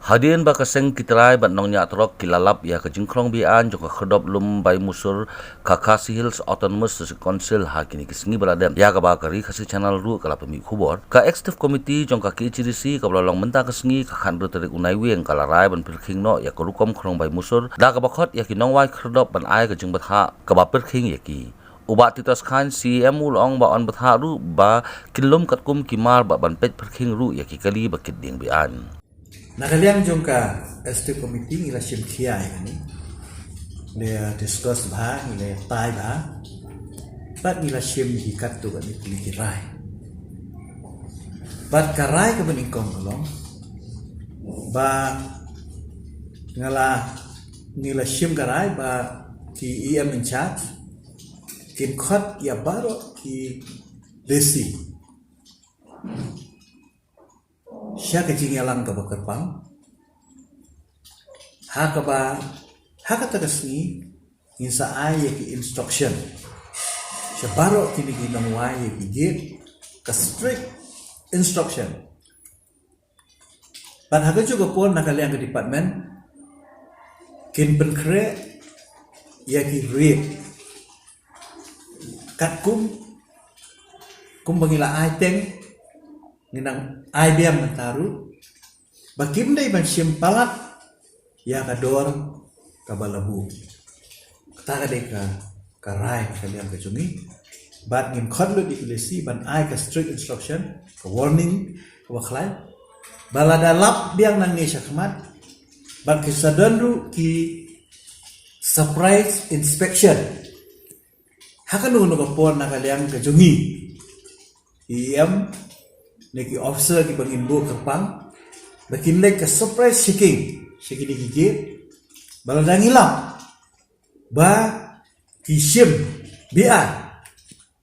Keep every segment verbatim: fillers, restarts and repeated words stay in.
Hadien ba ka seng ki trai bad nongñiah trok ki la lap ïa ka jingkhrong be-aiñ jong ka khyrdop lum bai musur ka Khasi Hills Autonomous District Council ha kine ki sngi ba la dep, ïa kaba ka Ri Khasi Channel ruh ka la pynmih khubor, ka Executive Committee jong ka K H A D C kaba la long mynta ka sngi ka khathynriew tarik u Naiwieng ka la rai ban pyrkhing noh ïa ka rukom khrong bai musur da kaba khot ïa ki nongwai khyrdop ban ai ka jingbthah kaba pyrkhing ïa ki. U Bah Titos Chyne, C E M, u la ong ba yn bthah ruh ba kin lum katkum ki mar bad ban peit pyrkhing ruh ïa ki kali ba kit dieng be-aiñ. Na ka liang jong ka Executive Committee ngi la shim khia ïa kane. Ngi la discuss bha, ngi la tai bha. Bad ngi la shim hi katto katne ki rai. Bad ka rai kaba nyngkong ka long ba nga la, ngi la shim ka rai ba ki E M in charge kin khot ïa baroh ki lessee sha ka jingïalang kaba kyrpang. Ha kaba, ha kata ka sngi ngin sa ai ïa ki instruction sha baroh kine ki nongwai ïa ki gate, ka strict instruction. Bad ha kajuh ka por na ka liang ka department kin pynkhreh ïa ki rate katkum kumba ngi la ai teng, ngin nang ai biang mynta ruh ba kim dei ban shim palat ïa ka dor kaba la buh. Kata ka dei ka, ka rai ka liang ka jong ngi. Bad ngin khot lut ïa ki lessee ban ai ka strict instruction, ka warning kaba khlaiñ, ba lada lap biang nangne shakhmat ba kin sa don ruh ki surprise inspection ha kano kano ka por na ka liang ka jong ngi. E M ne ki officer kiba ngin buh kyrpang ba kin leit ka surprise checking sha kine ki gate. Ba lada ngi lap ba ki shim be-aiñ,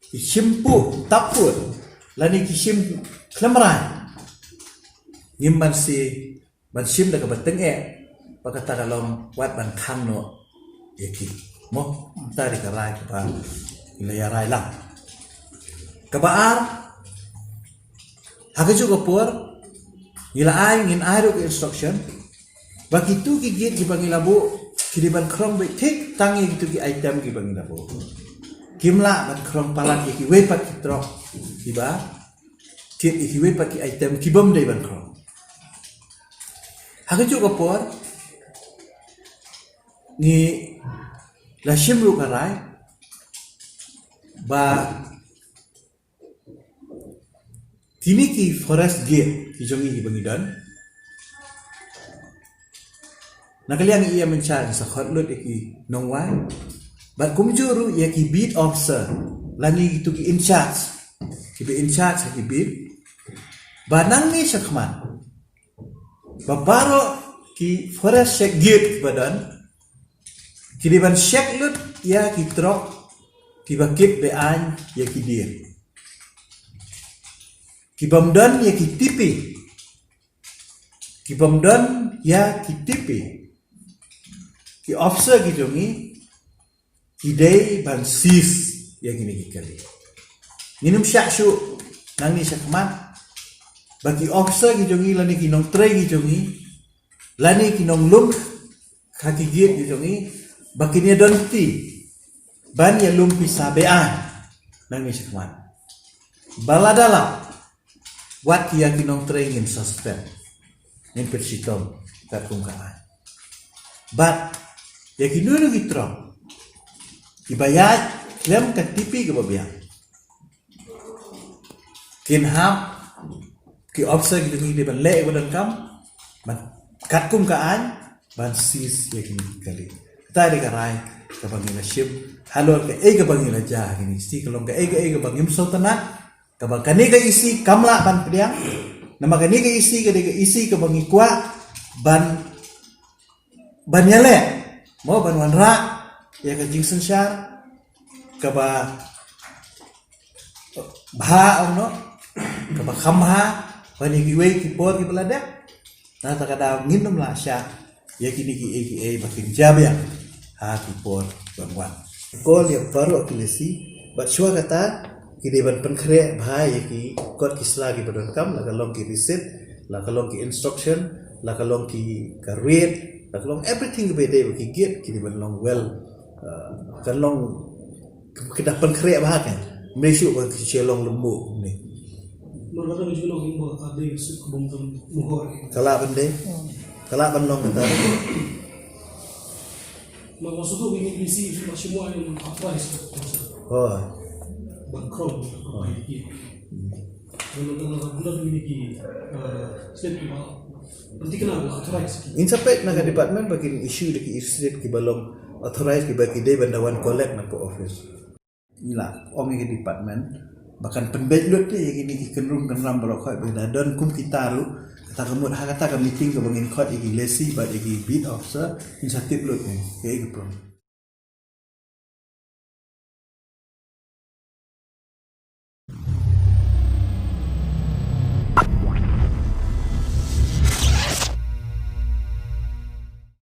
ki shim puh, tap puh, lane ki shim khlem rai, ngim ban sa ban shim da kaba tyngeh, ba kata ka long wat ban khang noh ïa ki. Mo, kata dei ka rai kaba ngi la ïa rai lang. Kaba ar, ha kajuh ka por ngi la ai, ngin ai ruh ka instruction ba kito ki gate kiba ngi la buh ki dei ban khrong beit thik tang ïa kito ki item kiba ngi la buh. Kim lah ban khrong palat ïa kiwei pat ki trok kiba, ki, ïa kiwei pat ki item kibym dei ban khrong. Ha kajuh ka por ngi la shim ruh ka rai ba kine ki forest gate ki jong ngi kiba ngi don, na ka liang E M in charge sa khot lut ïa ki nongwai bad kumjuh ruh ïa ki beat officer lane kito ki in charge, kiba in charge ha ki beat, ba nangne shakhmat ba baroh ki forest check gate kiba don ki dei ban check lut ïa ki trok kiba kit be-aiñ ïa ki dieng, kibym don ïa ki tipi, kibym don ïa ki tipi. Ki officer ki jong ngi ki dei ban seize ïa kine ki kali. Ngin ym shah shuh nangne shakhmat ba ki officer ki jong ngi lane ki nongtrei ki jong ngi lane ki nonglum ha ki gate ki jong ngi ba kin ïa don kti ban ïa lum pisa be-aiñ nangne shakhmat. Ba lada lap, wat ïa ki nongtrei ngin suspend, ngin pynshitom katkum ka aiñ. Bad ïa kino kino ki trok kiba ïaid khlem ka tipi kaba biang, kin hap ki officer ki jong ngi ban leh ïa kaba donkam, ban katkum ka aiñ, ban seize ïa kine ki kali. Kata dei ka rai kaba ngi la shim halor kaei kaba ngi la jia ha kine ki sngi, ka long kaei kaei kaba ngim sngewtynnat, kaba kane ka E C kam lah ban pdiang. Namar kane ka E C ka dei ka E C kaba ngi kwah ban, ban ïaleh, mo, ban wanrah ïa ka jingsynshar kaba bha, ong noh, kaba kham bha ban ïa kiwei ki por kiba la dep. Na kata ka daw ngin ym lah shah ïa kine kiei kiei ba kin jia biang ha ki por ban wan. Call ïa baroh ki lessee bad shuwa kata ki dei ban pynkhreh bha ïa ki kot ki sla kiba donkam, la ka long ki receipt, la ka long ki instruction, La ka long ki ka rate, la ka long everything kaba ïadei bad ki gate ki dei ban long well, uh, kan long ki da pynkhreh bha, kan ym dei shuh ba ki shu long lyngngoh ne. Mar kata ka jingkynnoh ïa ka dei ka suk ka bym don muhor. Ka lah ban dei. Ka lah ban long kata. Mar ka suk ïa ka lisi ba shi mo ïa ka price. Oh. Ban krom. Oh. Ban don don don don ki, eh, state ki ba. Nanti kena ba authorize ki. Ngin sa peit na ka department ba kin issue da ki slip ki ba long authorize ki ba ki dei ban da wan collect na ka office. Ngi la ong ïa ka department ba kan pynbeit lut ïa kine ki kynrum kynram baroh khoit ba da don kum kita ruh, kata ka mut ha kata ka meeting kaba ngin khot ïa ki lessee bad ïa ki beat officer, ngin sa tip lut ïa ki, ïa ki problem.